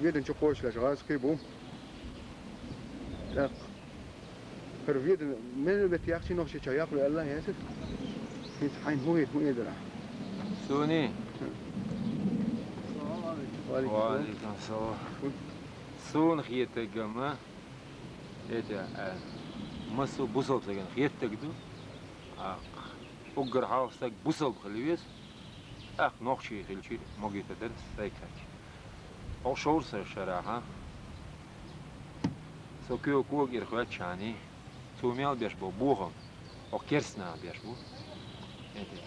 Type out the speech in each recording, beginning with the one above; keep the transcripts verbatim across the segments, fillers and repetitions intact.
Веданчу кхочуш гӀазкхий бу. ТӀаккха хӀара Ведана мел бетта яхчи нохчийча яккхале аьлла хӀинца. ХӀинца хьайна хӀун хета, хӀун эдара? Суни? Ва алейкум салам. Ва алейкум салам. Суна хетагама, эта, а, массо бусалба сагана хетаг ду. А, уггар хьалха саг бусалба хила веза. ТӀаккха нохчий хилчи могита дар сайкхач. Хьо шовр са шараха. Со куьйга кога ира хӀоьттачахьани, цо мел беш бо бохам, хьо керстнах беш бу. Эти.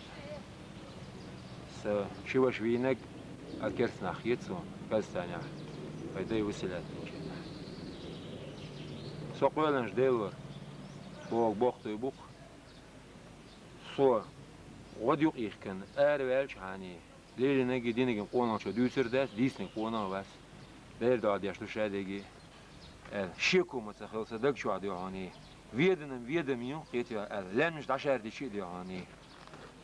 Са ши ваша вийнаг а керстнах хет со, Казахстанехь, вай дай василят. Со къойланаш делор, боху бохтуй бух. Со гӀод юкъ йихкан, ара ваьлчахьани, лелинаг а динаган къонахчо дуьйцур дац, дийцинаг къонах а вац. Дера доӀа деш ду шадеги, аьлла, шеко ма ца хилла сан даг чохь дуьхьуний. Веданам ведам ю, кхетий аьлла, лаьмнаш дӀашаьрдичи а дуьхьуний.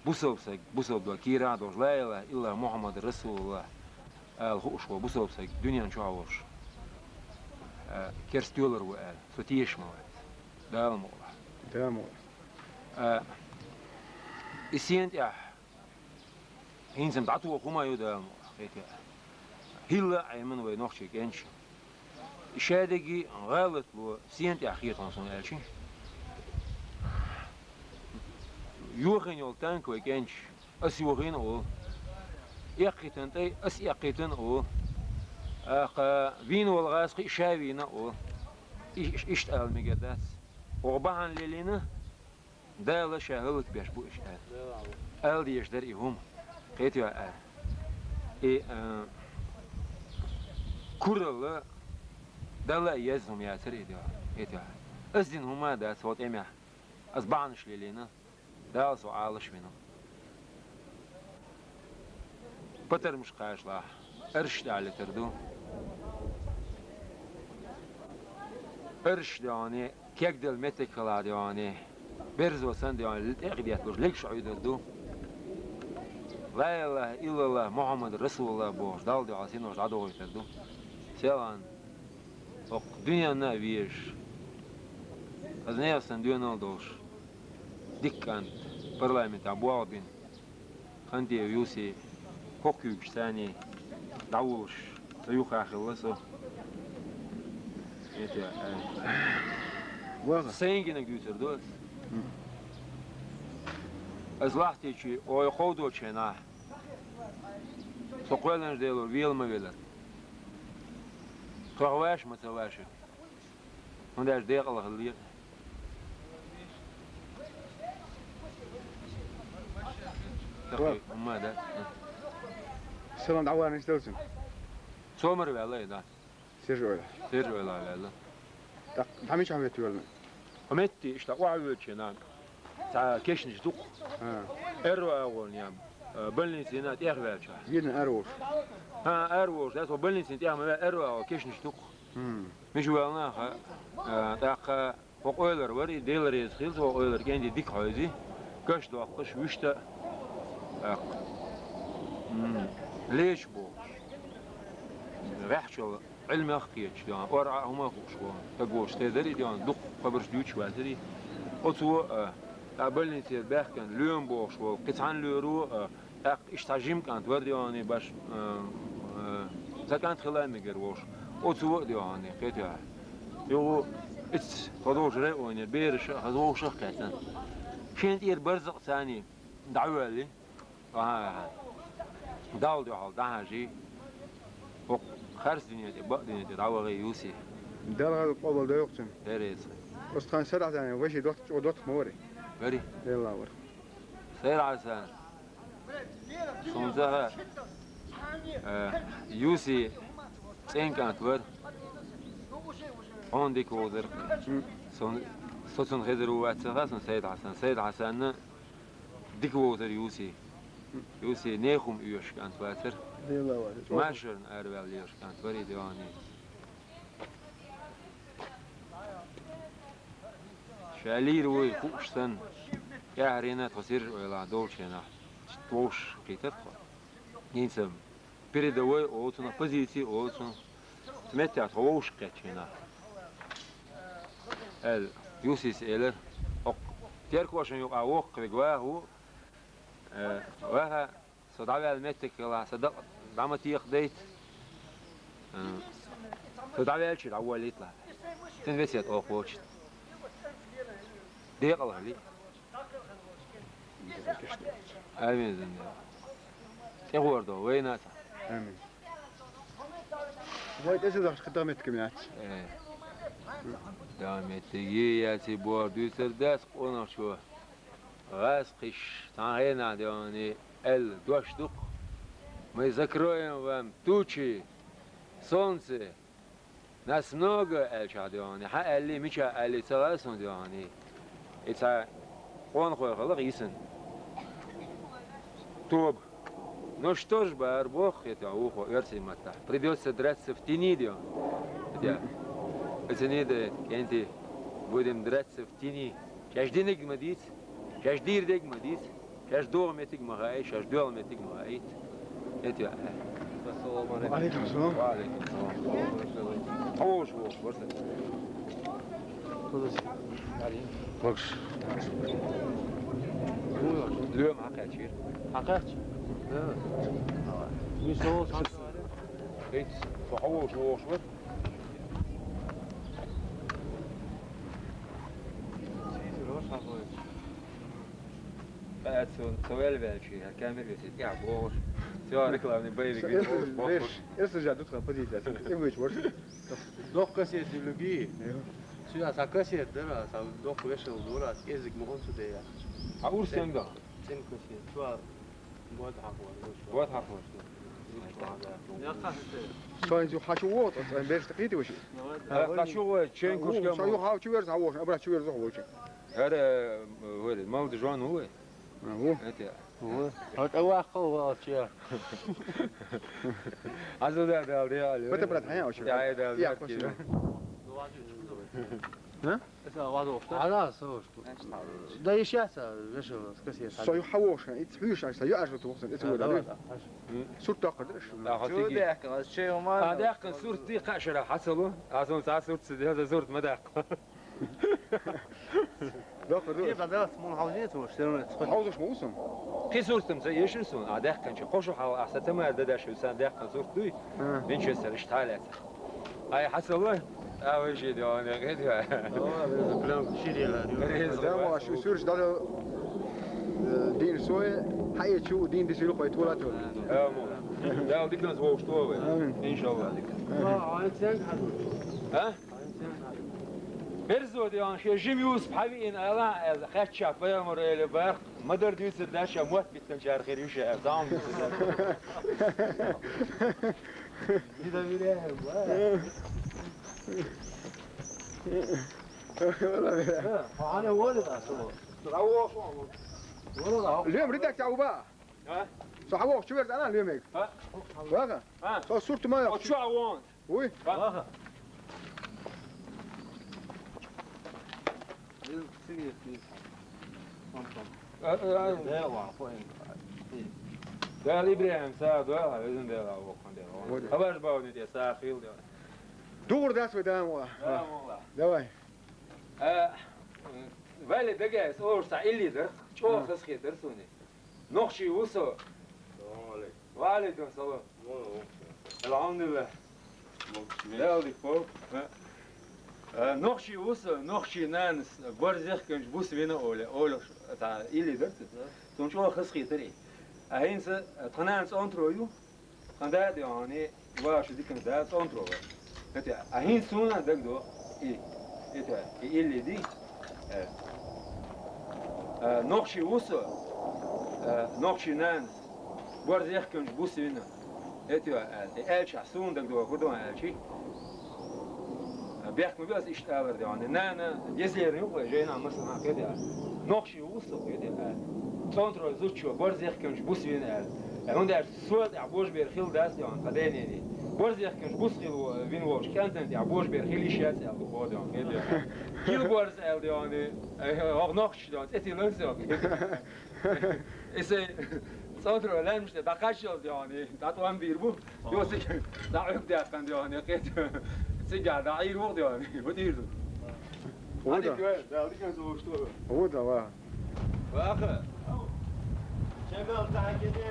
Бусалба саг, бусалба дог кийрахь а долуш, ла илаха иллаллахӀ Мухьаммад расулуллахӀ аьлла хууш ву бусалба саг дуьнен чохь волуш. А, керста доьлар ву аьлла, со тешаш ма вац. Дала мукъ лахь. Дала мукъ лахь. А, и сен тӀехь ХӀинца-м дӀатоха хӀума ю Дала мукъ лахь, кхетий. ХӀилла а Ӏемина вай нохчий кӀенташ. Шадеги гӀалат ло сен тӀехь хетахь суна аьлчи. Йохийна йолу танк вай кӀенташ, ас йохийна а олу. Эккхийтина тӀе, ас эккхийтина а олу. ТӀаккха вийна волу гӀазкхи ша вийна а олу. И-, иштта ала мегар дац. Оха бахьана лелийна, Дала ша хӀаллакбеш бу уьш аьлла. Ала дезаш дара и хӀума. Кхетий аьлла. И, а, куралла Дала а езна хӀума яцара и дуьхьа. Кхетий аьлла. Ас дина хӀума а дац хӀокху тӀемехь. Ас бахьанаш лелийна. Дала со Ӏалаш вина. Патармаш кхашлахь, арш тӀехь летар ду. Арш доьгӀане, кегдала меттиг хилахь доьгӀане, берзо санна доьгӀане, тӀе а хи детталуш, легаш Ӏуьйдар ду. Ла илаха иллаллах, Мухьаммад расулуллах бохуш, Далла дуьхьал синош дӀадохуьйтар ду. Селхана, хӀокху дуьненна а везаш, аса нехан санна доьналла долуш, дика кӀант, парламентехь болх бина. Хантеев Юси, кхо куьйгаш царний дӀавуллуш, сан юххехь хилла со. Эти, э, ваха. Сайн гинарг дуьйцур ду ас. М. Ас лахтичи ой кховдочу хенахь, со кхоьллинчу Делора вела ма велара. Тхох ваша ма ца вашара. ХӀунда аьлча декъала хилла. Тахи, хӀумма а дац. Салам дӀаварнаш далцун. Цомар ваьлла, да. Сержа ойла. Сержа ойла ваьлла. Так, дӀа мичахь метта ваьлла? Хьо метти, иштта, охьавоьдучу нах. Цхьа кешнаш дукха. А. Аьрру агӀонан, э, больницина тӀехваьлча. Вина аьрру волуш. ХӀа, аьрру волуш, да, со больницина тӀех ма ваьлла, аьрру агӀо кешнаш дукха. Мгм. Миша ваьлла наха, а, тӀаккха хӀокху ойлар вара, и Дела реза хила, хӀокху ойлар кӀентий дика хьойзи, каш доккхуш, вуьшта а, тӀаккха, м, леча бохуш. ГӀехчал Ӏилмех а кхеташ, дона, ора а хӀума а хууш вон, стаг волуш те дарий, дона, дукха хабарш дуьйцуш вацарий. Оцо а, тӀаккха больницера баьхкина, лоьма бохуш волу, кхин цхьана лоьро а, тӀаккха иштта цхьа жима кӀант вара, дона, баш, а, а, сан кӀант хила а мегар волуш. Оцо а, дона, кхетахь. Юха, иццахь, тхо долчу районера бераш а, хаза вовшах а кхаьчна. Шен тӀера барзакъ царний дӀавоьлли. Ахьа, ахьа. Далла дуьхьал дӀахьажий. ХӀокху харц дуьне тӀе, бакъ дуьне тӀе дӀавахий Юси. Далла хаза къобал дойла цунна. Дерриг. Оцу тхан Сайд-Хьасанан вешин доттагӀ, чӀогӀа доттагӀ ма варий? Варий. Валла вара. Сайд-Хьасан. Суна ца хаьа, э, Юси цӀен кӀант вара. Хьуна дика вовзар. М. Суна, со цунна хезар ву вац ца хаьа, суна Сайд-Хьасан. Сайд-Хьасанна дика вовзар Юси. Юси нехан хӀума оьшуш кӀант вацара. Машарна араваьлла лелаш кӀант вара и дона. Ша лийр вуй хууш санна, тӀаьхьарина тхо Сержа ойлахь долчу хенахь, вовшах кхийтар тхо. ХӀинца передовой олу цунах, позиций олу цунах. Меттехь тхо вовшах кхетчийна. Аьлла, Юсис элира: «Оккха Теркошна юкъа воккха вега ваха ву, э, ваха, со дӀаваьлла меттиг хилахь, сан дакъа дӀа ма текхадайта, э, со дӀаваьллачуьра дӀаволлийталахь. Цуьнан весет оха воцуш». Декъала хили. Амин, зинде. ТӀехур до вайна а. Амин. Вай тӀе ца дахьаш, кхин дӀа меттиг ма яц. Э. ДӀа меттиг яц, и боху дуьйцур дац къонахчо. ГӀаз кхиш, цхьана хенахь де вахана, аьлла дош ду-кх: «Мы закроем вам тучи, солнце, нас много», аьллачохь де вахана, хьан аьллий, мичахь аьллий ца хаьа суна де вахана. И цхьа къонахой хилла-кх йисина тоба. «Ну что ж», бара боху, хета вукхо оьрсийн маттахь, «придётся драться в тени», де вахана. Хета, оцу нида, кӀентий, «будем драться в тени». Шаьш динарг ма дийца, шаьш дийр дерг ма дийца, шаьш догӀу меттиг ма хаийта, шаьш доьлху меттиг ма хаийта. Эти, э. Ассаламу алейкум. Алейкум салам. Ва алейкум салам. Хьо вовшах ву, варса. Лоьма хьакхаьчира. Хьакхаьчча? Да. Мисо, сан. Эйц, со хьо вовшах ву, вовшах вара. Ткъа аьлла, со, со ваьлла ваьлча, хӀара камера весет, тӀехь бохуш. Всё, рекламный боевик. Веш, веш, я тут позиция, тӀе вуьйчу, ваш. Доккха кассета дилуги. Цуьнан цхьа кассета дара, цхьа доккха вешал дора, кӀезиг ма онцу де яхаш. А ур стенга? Цин кассета, цуьнан бод хьахор. Бод хьахор. Со иза хьачу вогӀу, ткъа берш тӀе кхийти веши? Хьачу вогӀу, чен кушка. Со ю хьачу верза, хьавогӀу, обратно чу верза, хьавогӀу. ХӀара, э, вара, малда жон ву вай? А, ву. ХӀета. Ву. ХӀара тӀе ваккхал валча. Азу да дал де али. Бата брат, хьан очу? Я, я, да, я, я, коши. А? Эса вазов, да? Ана, со. Да и сейчас, а, вешал, скажи. Со ю хьавогӀу, и хьуьйша, со ю ажу тухсан, это вот, да? Сурт токхар даш. Да, хати. Чу дехка, аз чей уман. А, дехка, сурт ди кхашара хьацалу. А сон ца сурт ца де, сурт ма даккха. Дохур ду. Е бадас мун хьалжи цо, штерон цо. Хьалжаш мусам. Кхин суртам ца ешин сун, а дехкан чи. Кхошу хьал, а са тамар дадаш, сан дехкан сурт дуй. А. Винчестер, Шталец. Ай, хьацалла? А, вай жи де, он, я, гет, я. О, прям шире, да. Реза. Да, ва, шу, сурш, даже, э, дин сое, хьаечу, дин дисил хой тула тур. А, мо. Да, дикнас вовш то вы. Амин. Иншаллах. А? Берзо де он, ше жим юс пхьави ин ала, э, хача пайгамбар эле бах, мадар дюцер дача мот биттан чар хир юша, э, заам дюцер. Не доверяем, да? Аня, вот это, что? Лем, редакция, уба. А? Со хьавогӀу чу верза, ана, лемег. А? Вага? А? Со сурт ма йоху. О, чу а вон? Уй? А? Ага. Э, э, э. Дала Ибрахим са, да, изин Дала, вокхан Дала. Хабарш бавни де, са хил де. Дугур дас вай, да, мо. Да, мо. Давай. Э, вали дагайс, орса илли дар, чо хас хи дар суни. Нохчий ву со. Салам алейкум. Ва алейкум салам. Алхьамдулиллах. Ялдик пол. Э, нохчий ву со, нохчий нанас, барзехканчу бус вина оле, оле, та, или дар ца? Цун чӀогӀа хазахетари. А хӀинца, тхан нана цӀонтро ю, тхан дада йони, ваша дикан да цӀонтро вара. ХӀета, а хӀинца суна дагадо, и, это, и или ди, э, э, нохчий ву со, э, нохчий нанас, барзехканчу бус вина. Эти аьлла, и аьлча, суна дагадо, хӀун ду аьлчи? Бехк ма бе аса иштта алар де ван. Нана, езлера юкъа, жайна, масала, кхета. Нохчий ву со, кхета, аьлла. ЦӀонтарой зудчо, барзехканчу бус вина аьлла. Э, хӀунда аьлча, со тӀехь божабер хила дац де ван, тхан дайнений. Барзехканчу бус хила во-, вина волчу кӀантана тӀехь божабер хила йиш яц аьлла, хӀун ду аьлла, кхета. Хила борз аьлла де ван, э, хӀокху нохчий де ван, цӀе тилан со, кхета. Эсай, Цӏа тӏура лемишта дакъашалда яни, датӏа ван дийр бу. Йосик, дӏа уьг даккханда яни, къе. Цига дӏа ийр вугӏда яни, ву дийр ду. Ву да. Ву да, ва. Ваха. Чемал тагиде.